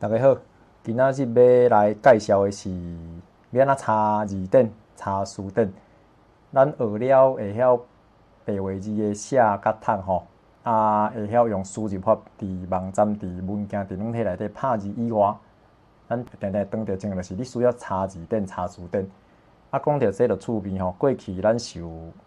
大家好，今仔日欲來介紹的是欲按怎查字典、查詞典。咱學了會曉白話字的寫佮讀吼，啊會曉用輸入法佇網站、佇文件、佇軟體內底拍字以外，咱定定當著症就是你需要查字典、查詞典。啊，講著這就趣味吼，過去咱受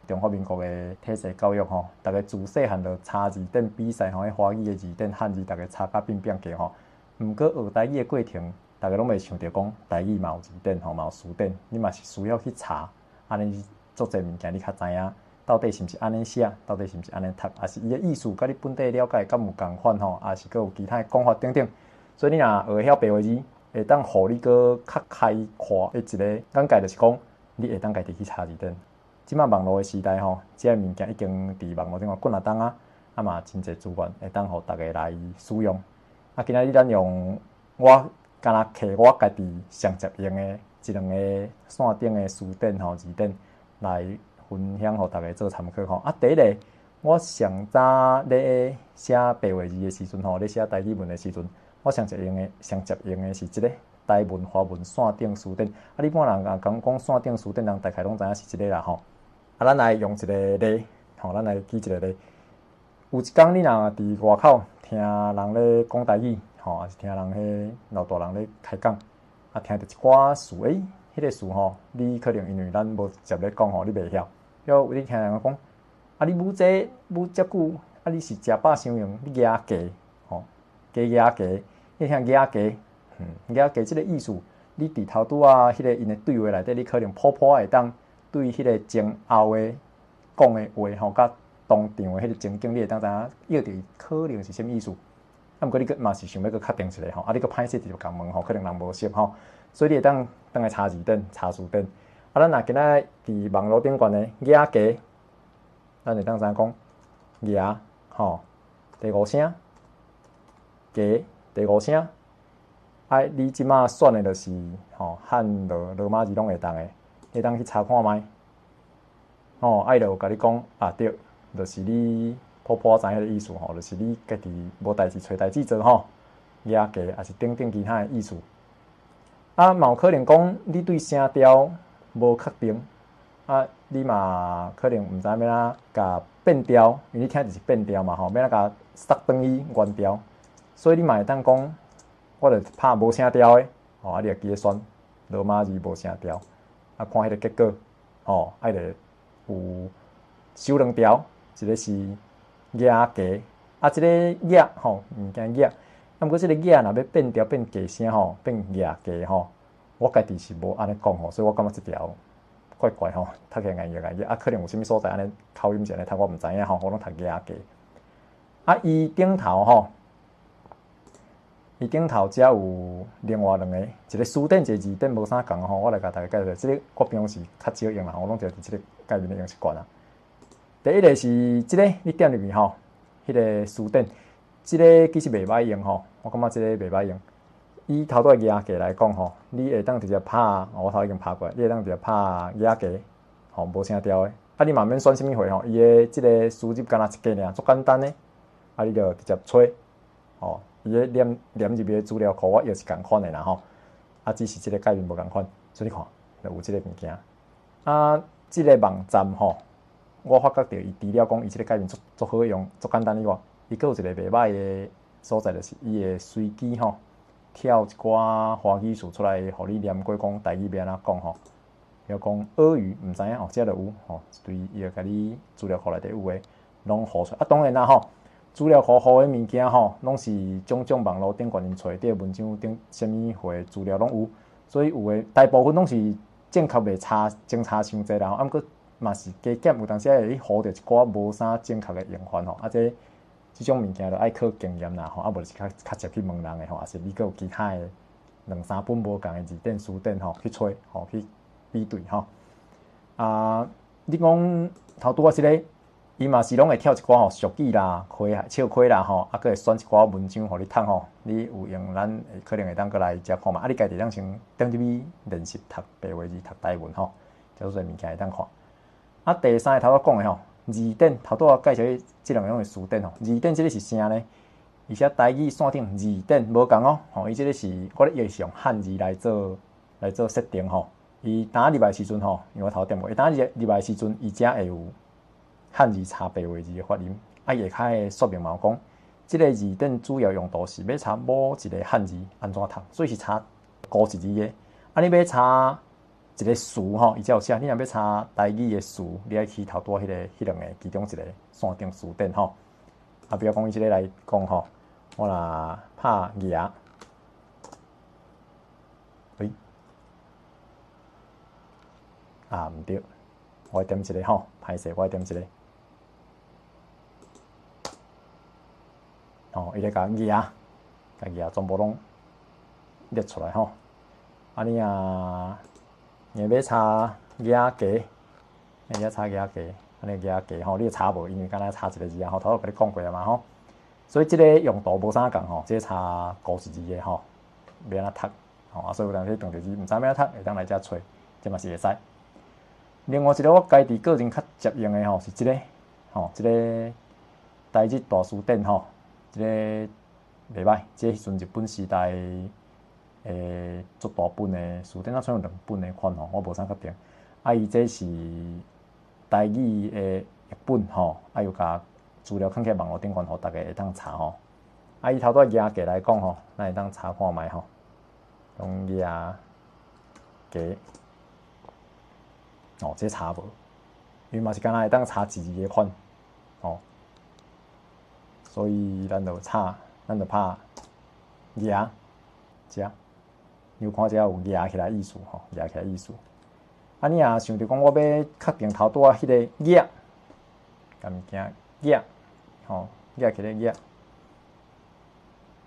中華民國的體制教育吼，逐家自細漢就查字典比賽吼，彼華語的字典、漢字，逐家查甲變變格吼。毋過學台語的過程，逐家攏袂想著講台語嘛有字典吼，嘛有詞典，你嘛是需要去查，按呢足濟物件你較知影，到底是毋是按呢寫，到底是毋是按呢讀，抑是伊的意思佮你本地了解敢有仝款吼，抑是閣有其他的講法等等。所以你若學會曉白話字，會當予你閣較開闊的一個眼界，就是講你會當家己去查字典。這馬網路的時代吼，這个物件已經佇網路頂頭滾啊動啊，啊嘛真濟資源會當予逐家來使用。啊，今仔日咱用我敢若摕我家己上捷用的這兩个線頂的詞典吼字典來分享予逐家做參考吼。啊，第一个，我上早咧寫白話字的時陣吼，咧寫台語文的時陣，我上捷用的上捷用的是這个台文華文線頂詞典。啊，你般人若講講線頂詞典，人大概攏知影是這个啦吼。啊，咱來用一个例，吼，咱來舉一个例。有一工你若佇外口聽人咧講台語，吼，抑是聽人彼老大人咧開講，啊，聽著一寡詞，欸，彼个詞吼，你可能因為咱無直接咧講吼，你袂曉。了你聽人講，啊，你舞這舞遮久，啊，你是食飽傷閒，你夯雞，吼，雞夯雞，你聽夯雞，夯雞這个意思，你佇頭拄仔彼个𪜶的對話內底，你可能普普會當對彼个前後的講的話吼，佮當場的彼个情景，你會當知影約著伊可能是啥物意思。啊，毋過你閣嘛是想欲閣確定一下吼，啊，你閣歹勢直接共問吼，可能人無熟吼，所以你會當轉來查字典、查詞典。啊，咱若今仔佇網路頂懸的夯雞，咱會當知影講夯吼第五聲，雞第五聲。啊，你這馬選的就是吼漢羅羅馬字攏會當的，你會當去查看覓。吼，啊，伊就有共你講啊，對，就是你普普知影彼个意思吼，就是你家己無代誌揣代誌做吼，夯雞抑是等等其他的意思。啊，嘛有可能講你對聲調無確定，啊，你嘛可能毋知影欲按怎共變調，因為你聽著是變調嘛吼，欲按怎共塞轉去原調，所以你嘛會當講，我就拍無聲調的，吼，啊，你就記咧選羅馬字無聲調，啊，看彼个結果，吼，啊，伊就有收兩條，一个是夯雞，啊，這个夯吼，物件夯，啊，毋過這个夯若欲變調變假聲吼，變夯雞吼，我家己是無按呢講吼，所以我感覺這條怪怪吼，讀起來硬硬硬，啊，可能有啥物所在按呢口音是按呢讀，我毋知影吼，我攏讀夯雞。啊，伊頂頭吼，伊頂頭遮有另外兩个，一个詞典，一个字典無啥仝吼，我來共大家介紹。這个我平常時較少用啦，我攏就佇這个界面咧用習慣啦。第一个是這个，你點入去吼，彼个詞典，這个其實袂歹用吼，我感覺這个袂歹用。以頭拄仔夯雞來講吼，你會當直接拍，我頭已經拍過，你會當直接拍夯雞，吼無聲調的。啊，你嘛免選啥物貨吼，伊的這个輸入敢若一个爾，足簡單的。啊，你就直接揣，吼，伊咧連連入去資料庫，我又是仝款的啦吼。啊，只是這个界面無仝款，所以你看，就有這个物件。啊，這个網站吼，我發覺著伊除了講伊這个界面足足好用、足簡單以外，伊閣有一个袂歹的所在，就是伊會隨機吼跳一寡華語詞出來，予你念過講台語欲按怎講吼。比如講鱷魚，毋知影哦，這就有吼，一堆伊會共你資料庫內底有的攏予出來。啊，當然啦吼，資料庫予的物件吼，攏是種種網路頂懸𪜶揣著文章頂啥物貨資料攏有，所以有的大部分攏是正確袂差，相差傷濟啦吼。啊，毋過嘛是加減有當時會去予著一寡無啥正確的用法吼。啊，這這種物件就愛靠經驗啦吼，啊，無就是較較捷去問人的吼，抑是你閣有其他的兩三本無仝的字典、詞典吼去揣吼去比對吼。啊，你講頭拄仔這个，伊嘛是攏會跳一寡吼俗語啦、詼笑詼啦吼，啊，閣會選一寡文章予你讀吼。你有閒，咱可能會當閣來遮看覓。啊，你家己當先點入去練習讀白話字、讀台文吼，遮濟物件會當看。啊，第三个頭拄講的吼，字典頭拄仔介紹這兩个攏是詞典吼。字典這个是啥呢？伊寫台語線頂字典無仝哦，吼，伊這个是我咧伊是用漢字來做設定吼。伊當入來時陣吼，因為我頭點過，伊當入來時陣，伊才會有漢字查白話字的發音。啊，伊下跤的說明嘛有講，這个字典主要用途是欲查某一個漢字按怎讀，所以是查孤一字的。啊，你欲查一個詞吼，伊才有寫。你若欲查台語的詞，你愛去頭拄仔彼兩個其中一個線頂詞典吼。啊，比如講以這个來講吼，我若拍額，欸，啊，毋對，我愛點一个吼，歹勢，我愛點一個，吼，伊咧共額，共額全部攏列出來吼。啊，你若硬欲查額格，你欲查額格，按呢額格吼，你查無，因為敢若查一个字啊，吼，頭拄共你講過啊嘛吼。所以這个用途無啥仝吼，這个查孤一字的吼，欲按怎讀吼，啊，所以有當時斷著字毋知欲按怎讀，會當來遮揣，這嘛是會使。另外一个我家己個人較捷用的吼，是這个吼，這个台日大辭典吼，這个袂䆀，這个彼陣日本時代足大本的辭典，好像有兩本的款吼，我無啥確定。啊，伊這是台語的譯本吼，啊又共資料囥起網路頂懸，予逐家會當查吼。啊，伊頭拄仔額格來講吼，咱會當查看覓吼，講額格，哦，這查無，伊嘛是敢若會當查一字的款，吼。所以咱就查，咱就拍額，遮，你有看遮有額起來意思吼，額起來意思。啊，你若想著講我欲確定頭拄仔彼个額，共物件額，吼，額起來額，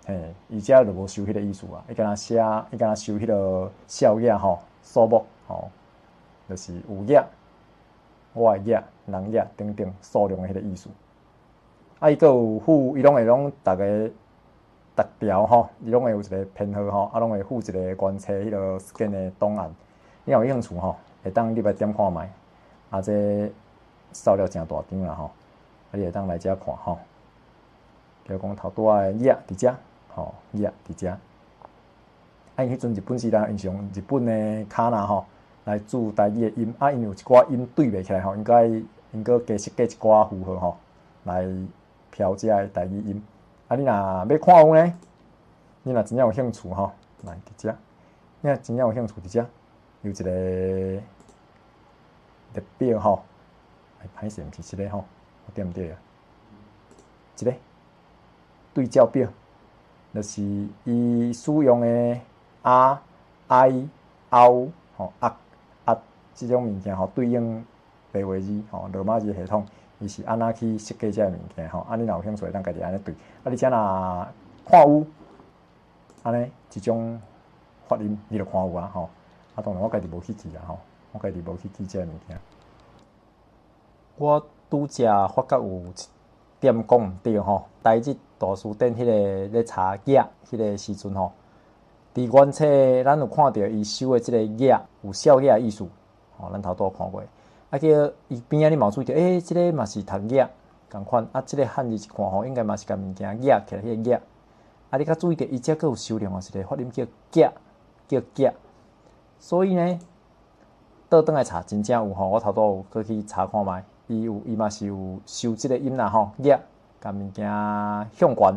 嘿，伊遮就無收彼个意思啊，伊敢若寫，伊敢若收彼个數額吼，數目吼，就是有額、我的額、人額等等數量的彼个意思。啊，伊閣有附，伊攏會攏逐个逐條吼，伊攏會有一个編號吼，啊，攏會附一个原冊彼个 scan 的檔案。你若有興趣吼，會當入來點看覓。啊，這數量誠大張啦吼，啊，你會當來遮看吼。比如講頭拄仔的額佇遮，吼，額佇遮。啊，因彼陣日本時代，𪜶是用日本的卡那吼來注台語的音，啊，因有一寡音對袂起來吼，𪜶閣愛𪜶閣加設計一寡符號吼來標這个台語音。啊，你若欲看有呢？你若真正有興趣吼，來佇遮。你若真正有興趣佇遮，有一個列表吼，哎，歹勢毋是這个吼，我對毋對啊？這个對照表，就是伊使用的啊、I、O 吼、啊、啊這種物件吼，對應白話字吼，羅馬字系統，伊是按怎去設計這个物件吼？啊，你若有興趣，會當家己按呢對。啊，你遮若看有按呢這種發音，你就看有啊吼。啊，當然我家己無去記啦吼，我家己無去記這个物件。我拄才發覺有一點講毋對吼，台日大辭典彼个咧查額彼个時陣吼，佇原冊咱有看著伊收的這个額有數額的意思，吼，咱頭拄仔看過。啊，叫伊邊仔你嘛有注意著，欸，這个嘛是讀額仝款，啊，這个漢字一看吼，應該嘛是共物件額起來彼个額。啊，你較注意著，伊遮閣有收另外一個發音叫額，叫額。所以呢，倒轉來查真正有吼，我頭拄有閣去查看覓，伊有伊嘛是有收這个音啦吼，額共物件向懸，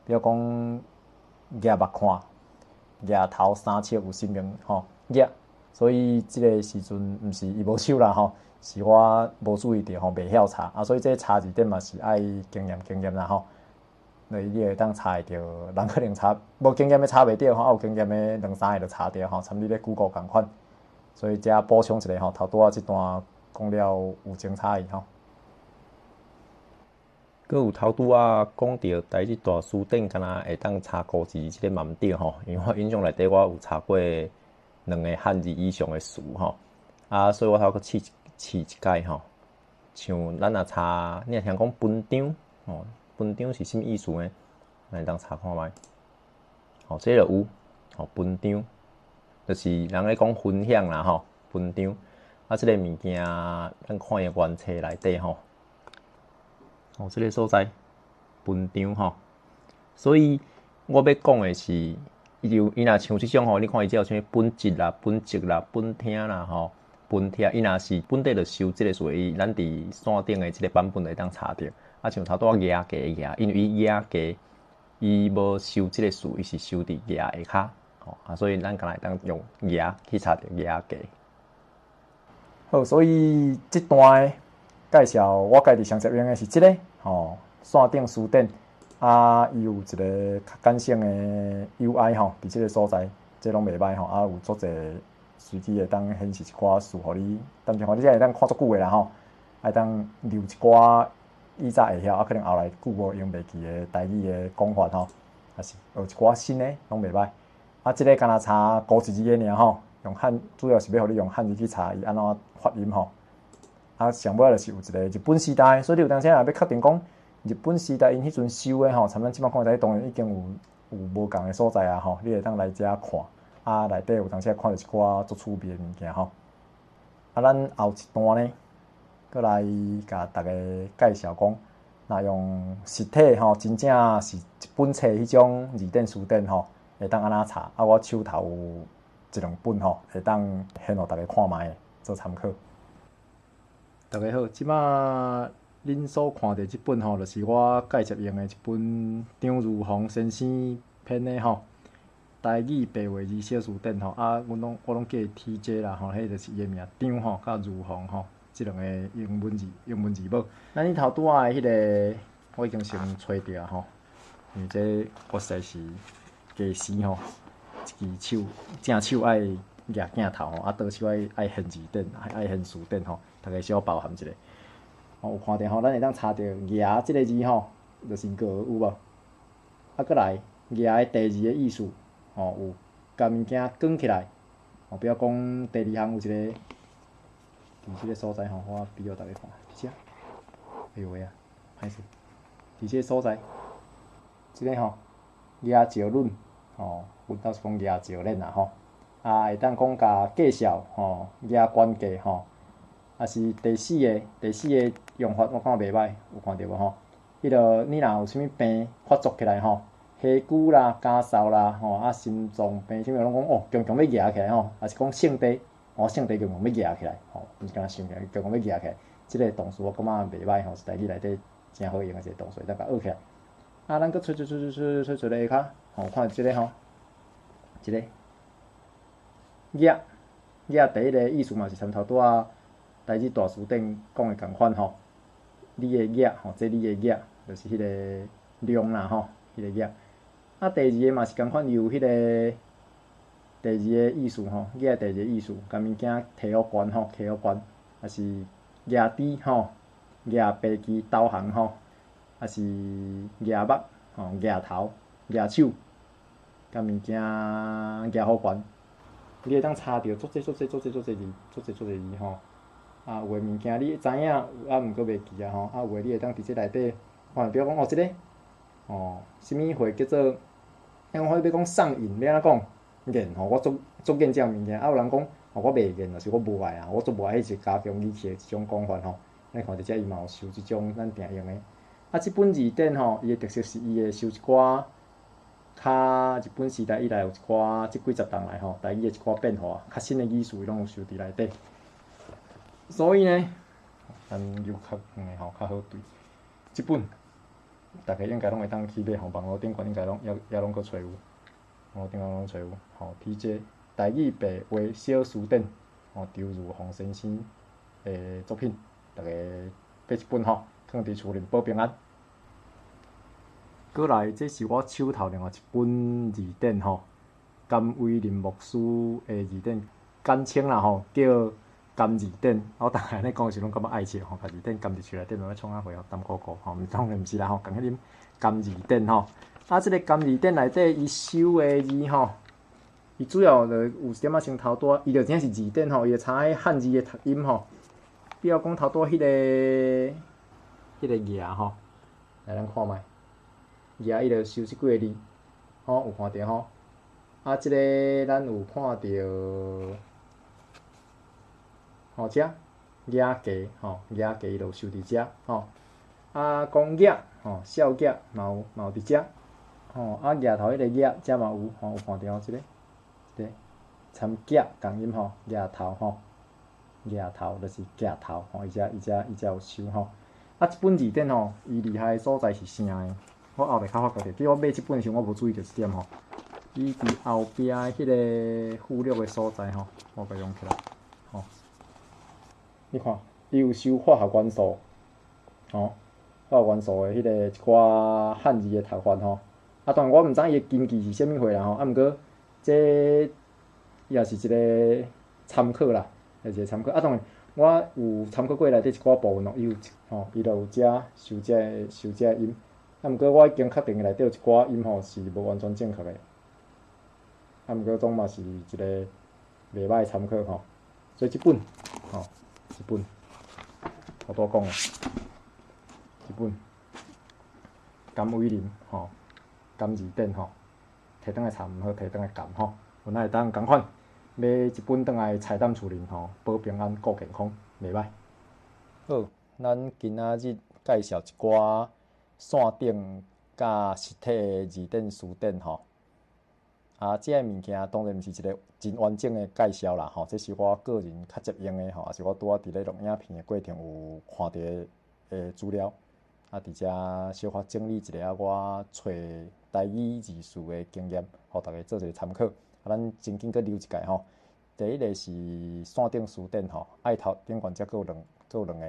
比如講額目看，額頭3尺有神明吼，額。所以這个時陣毋是伊無收啦吼，是我無注意著吼，袂曉查啊，所以這查字典嘛是愛經驗經驗啦吼。你你會當查會著，人可能查無經驗的查袂著吼，啊有經驗的兩三下就查著吼，參你咧 Google 仝款。所以遮補充一下吼，頭拄仔這段講了有精彩吼。閣有頭拄仔講著台日大辭典，敢若會當查孤字，這个嘛毋對吼，因為我印象內底我有查過兩个漢字以上的詞吼，啊，所以我頭閣試試一擺吼，像咱若查，你若聽講分張吼，分張是啥物意思呢？咱會當查看覓。吼，這个就有吼，分張，就是人咧講分享啦吼，分張。啊，這个物件咱看伊原冊內底吼，哦，這个所在分張吼，所以我欲講的是，伊就伊若像這種吼，你看伊這有啥物本質啦、本質啦、本廳啦吼、本帖，伊若是本底就收這个詞，伊咱佇線頂的這个版本就會當查著。啊，像頭拄仔額格額，因為伊額格伊無收這个詞，伊是收佇額下跤，吼啊，所以咱敢若會當用額去查著額格。好，所以這段的介紹，我家己上捷用的是這个吼，線頂辭典啊，伊有一个較簡省的 UI 吼，佇這个所在，這攏袂䆀吼，啊有足濟隨機會當顯示一寡詞予你，但是吼你這會當看足久的啦吼，會當留一寡以早會曉，啊可能後來久無用袂記的台語的講法吼，抑是學一寡新的攏袂䆀。啊，這个敢若查古一字的爾吼，用漢主要是欲予你用漢字去查伊按怎發音吼。啊，上尾就是有一个日本時代，所以你有當時若欲確定講日本時代𪜶彼陣收的吼，參咱這擺看會當然已經有無仝的所在啊吼，你會當來遮看，啊內底有當時看著一寡足趣味的物件吼。啊，咱後一段呢，閣來共大家介紹講，若用實體吼，真正是一本冊彼種字典辭典吼，會當按怎查？啊，我手頭有一兩本吼，會當獻予大家看覓做參考。大家好，這擺恁所看著這本吼，就是我介紹用的一本張如洪先生編的吼，台語白話字小辭典吼。啊，阮攏我攏叫伊 TJ 啦吼，彼就是伊的名張吼，佮如洪吼，這兩個英文字母。咱伊頭拄仔的彼个，我已經先揣著啊吼，因為這我實在是家私吼，一支手正手愛舉鏡頭吼，啊倒手愛掀字典，愛掀辭典吼，大家小包涵一下。吼，有看著吼，咱會當查著“額”這个字吼，就是額有無？啊，閣來“額”的第二个意思，吼，有共物件捲起來，吼，比如講第二項有一個，佇這个所在吼，我比予大家看，佇遮，哎喲喂啊，歹勢，佇這个所在，這个吼，額石論，吼，阮兜是講額石鏈啦吼，啊，會當講共介紹吼，額關價吼。啊是第四个用法，我感覺袂䆀，有看著無吼？彼个你若有啥物病發作起來吼，火疽啦、咳嗽啦，吼啊心臟病，啥物攏講哦，強強欲額起來吼，抑是講性地，哦性地強強欲額起來，吼，毋是干焦想起來，強強欲額起來，這个動詞我感覺袂䆀吼，是台語內底誠好用的一个動詞，咱共學起來。啊，咱閣揣揣揣揣揣揣咧下跤，吼，看這个吼，這个額額第一个意思嘛是參頭拄仔台語大辭典講的仝款吼，你的額吼，這你的額就是彼个量啦吼，彼个額。啊，第二个嘛是仝款，有彼个第二个意思吼，額第二个意思，共物件提予懸吼，提予懸，抑是額豬吼，額飛機導航吼，抑是額目吼，額頭、額手，共物件額予懸。你會當查著足濟足濟足濟足濟字，足濟足濟字吼。啊，有的物件你知影，啊，毋過袂記啊吼。啊，有的你會當佇這內底看，比如講哦，這个，哦，啥物貨叫做，像我欲講上癮，欲按怎講？癮吼，我足足厭這項物件。啊，有人講，哦，我袂厭，就是我無愛啊，我足無愛彼一個加強語氣的這種講法吼。你看佇遮伊嘛有收這種咱定用的。啊，這本字典吼，伊的特色是伊會收一寡較日本時代以來有一寡這幾十冬來吼，台語的一寡變化，較新的語詞伊攏有收佇內底。所以呢，咱又較遠的吼較好對。這本大家應該攏會當去買吼，網路頂懸應該攏也也攏閣揣有，網路頂懸攏揣有吼。TJ 台語白話小辭典，吼，張如洪先生的作品，大家買一本吼，囥佇厝內保平安。閣來，這是我手頭另外一本字典吼，甘偉林牧師的字典，簡稱啦吼，叫甘字典。我逐下按呢講時攏感覺愛笑吼，共字典甘佇喙內底，欲創啥貨吼？甘糊糊吼，毋當然毋是啦吼，共彼啉甘字典吼。啊，這个甘字典內底伊收的字吼，伊主要就有一點仔像頭拄仔，伊就真正是字典吼，伊會查彼漢字的讀音吼。比如講頭拄仔彼个額吼，來咱看覓。額伊就收這幾个字，吼有看著吼。啊，這个咱有看著，吼遮額格吼，額格伊就有收佇遮吼。啊，講額吼，數額嘛有嘛有佇遮。吼，啊，額頭彼個額，遮嘛有吼，有看著吼，這個，這個參額仝音吼，額頭吼，額頭就是額頭吼，伊遮伊遮伊遮有收吼。啊，這本字典吼，伊厲害的所在是啥呢？我後來較發覺著，其實我買這本的時陣，我無注意著這點吼。伊佇後壁彼個附錄的所在吼，我共用起來，吼。你看，伊有收化學元素，吼，化學元素的彼個一寡漢字的讀法吼。啊，當然我毋知伊的根據是啥物貨啦吼，啊，毋過這也是一個參考啦，也是一個參考。啊，當然我有參考過內底一寡部分哦，伊有吼，伊就有遮收這个收這個音。啊，毋過我已經確定內底有一寡音吼是無完全正確的。啊，毋過總嘛是一個袂歹參考吼。所以這本吼，這本我拄講的，這本甘偉霖吼，甘字典吼，提轉來查毋好，提轉來含吼，有哪會當仝款買一本轉來菜擔厝裡吼，保平安、顧健康，袂歹。好，咱今仔日介紹一寡線頂佮實體的字典辭典吼。啊，這个物件當然毋是一個真完整的介紹啦吼，這是我個人較捷用的吼，也是我拄仔佇咧錄影片的過程有看著的資料。啊，佇遮小可整理一下我揣台語字詞的經驗，予大家做一個參考。啊，咱真緊閣溜一擺吼。第一個是線頂辭典吼，愛頭頂懸遮閣有兩閣有兩个，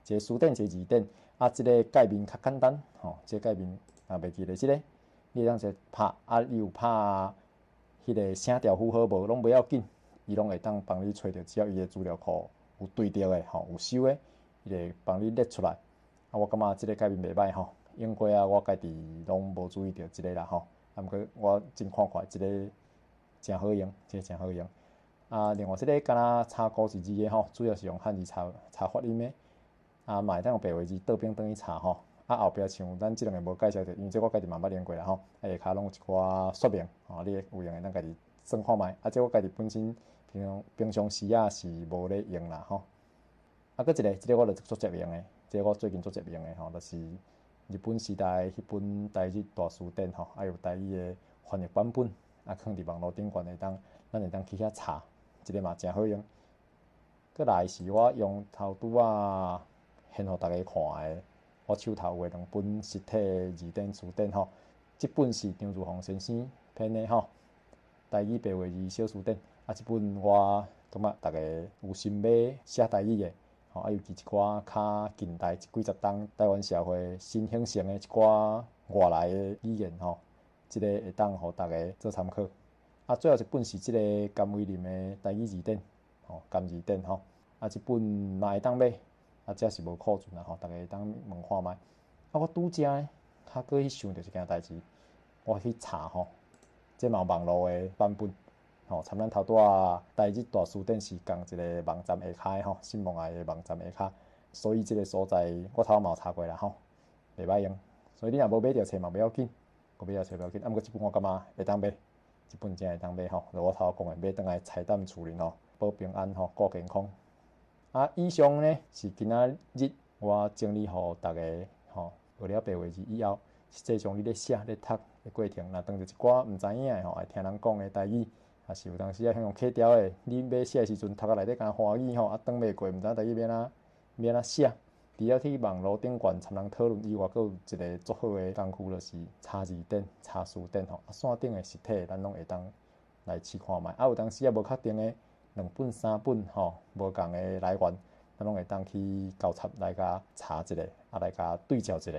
一個辭典，一個字典。啊，這个界面較簡單吼，這個界面啊袂記得這个，你會當一拍，啊，伊有拍彼個聲調符號無，攏袂要緊，伊攏會當幫你揣著，只要伊的資料庫有對著的吼，有收的，伊會幫你列出來。啊，我感覺這個界面袂歹吼，用過啊，我家己攏無注意著這个啦吼。啊，毋過我真看看這个誠好用，這个誠好用。啊，另外這个敢若查古字字的吼，主要是用漢字查查發音的。啊，嘛會當用白話字倒反轉去查吼。啊，後壁像咱這兩个無介紹著，因為這我家己嘛捌用過啦吼。啊，下跤攏有一寡說明，吼，你有閒會當家己算看覓。啊，這我家己本身平常平常時啊是無咧用啦吼。啊，閣一个，這个我就足捷用的，這个我最近足捷用的吼，就是日本時代彼本台日大辭典吼，啊有台語的翻譯版本，啊，囥佇網路頂懸會當，咱會當去遐查，這个嘛誠好用。閣來是我用頭拄仔現予大家看的，我手頭有的兩本實體的字典辭典吼，這本是張如洪先生編的吼，台語白話字小辭典，啊，這本我感覺逐家有心欲寫台語的，吼，啊，尤其一寡較近代這幾十冬台灣社會新興成的一寡外來的語言吼，這個會當予大家做參考。啊，最後一本是這個甘偉霖的台語字典，吼，甘字典吼，啊，這本嘛會當買。啊，這是無庫存啦吼，大家會當問看覓。啊，我拄才呢，較閣去想著一件代誌，我去查吼，這嘛有網路的版本，吼，參咱頭拄仔台日大辭典是仝一个網站下跤的吼，新望愛的網站下跤，所以這个所在我頭嘛有查過啦吼，袂歹用。所以你若無買著冊嘛袂要緊，無買著冊袂要緊。啊，毋過這本我感覺會當買，這本真會當買吼。就我頭講的，買轉來菜擔厝裡吼，保平安吼，顧健康。啊，以上呢是今仔日我整理予大家吼，學了白話字以後，實際上你咧寫咧讀的過程，若當著一寡毋知影的吼，愛聽人講的台語，也是有當時啊，向用客調的，你欲寫的時陣，讀甲內底敢若歡喜吼，啊，轉袂過，毋知影台語欲按怎欲按怎寫。除了去網路頂懸參人討論以外，閣有一个足好的工具，就是查字典、查辭典吼。啊，線頂的實體，咱攏會當來試看覓。啊，有當時啊無確定的兩本、三本吼，無仝的來源，咱攏會當去交叉來共查一下，啊來共對照一下，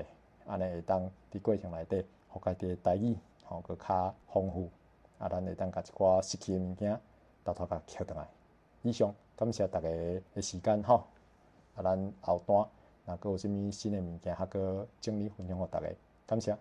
按呢會當佇過程內底，予家己的台語吼閣較豐富，啊，咱會當共一寡失去的物件，沓沓共撿轉來。以上，感謝大家的時間吼，啊，咱後段若閣有啥物新的物件，還閣整理分享予大家，感謝。